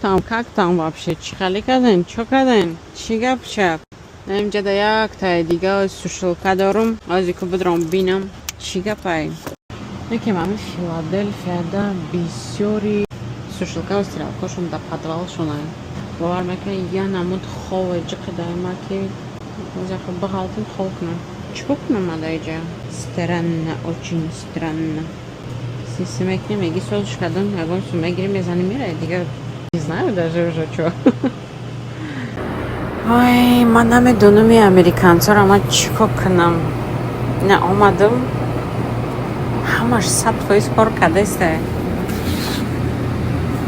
Там как там вообще? Чӣ хеле карден? Чо карден? Чӣ гап чап? Инҷа да яктаи дига сушилка дорум. Ози ку бидром, бинам. Чӣ гапай? Якем ами Филаделфияда бисёри сушилкаву стиралкошон да подвалшонай. Бовар мекунед, я намуд хове ҷиқи дайма, ки бағалтим, хов кунам. Чӣ кор кунам ма дар иҷа? Странно, очень странно. Сиси мекунем, меги созиш кардам, ягон сум мегирим, мезанем, мерай, дига не знаю даже уже чо. Ой, ман намедонам, и американцоро ман чӣ кор кунам. На омадам, ҳамаш 100% кор кардааста.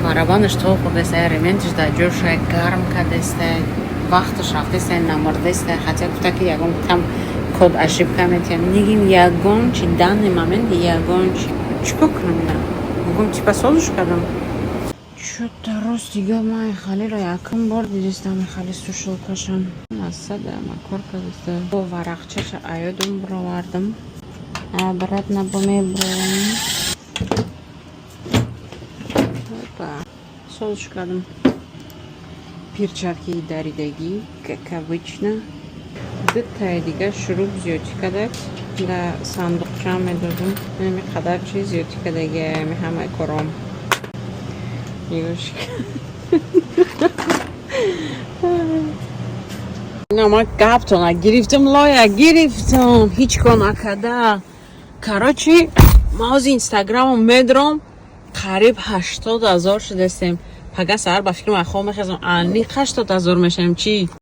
Барабанаш то хӯрдааста, рементиш дар ҷоша, гарм кардааста, вақташ рафтааста, намурдааста. Хотя гуфта, ки ягон там код ошибка метиҳам. Нигим, ягон чи, данный момент ягон чи. Чӣ кор кунам ина? Мегӯм, типа созиш кардам. Чё-то рост дига ман халиро якум бор дидистам, хали сушилкашам. Насада ма кор кардааста. Бо варақчаша аёдум бировардам. Обратно бо мебурам. Опа. Созиш кардам. Перчатки даридагӣ, как обычно. Дутаи дига шуруп зиёдӣ кардак. Да сандуқчаам медодум. Ҳами қадар чиз зиёдӣ кардаги, ҳами ҳамаи кором. Нигоҳш. Ина ма гаптона гирифтам, лоя гирифтам, ҳеҷ кор накарда. Короче, ма ҳозир Инстаграмо медром, қариб 80 000 шудастем. Пага саҳар ба фикри ман хоб мехезам, аниқ 80 000 мешавем, чӣ?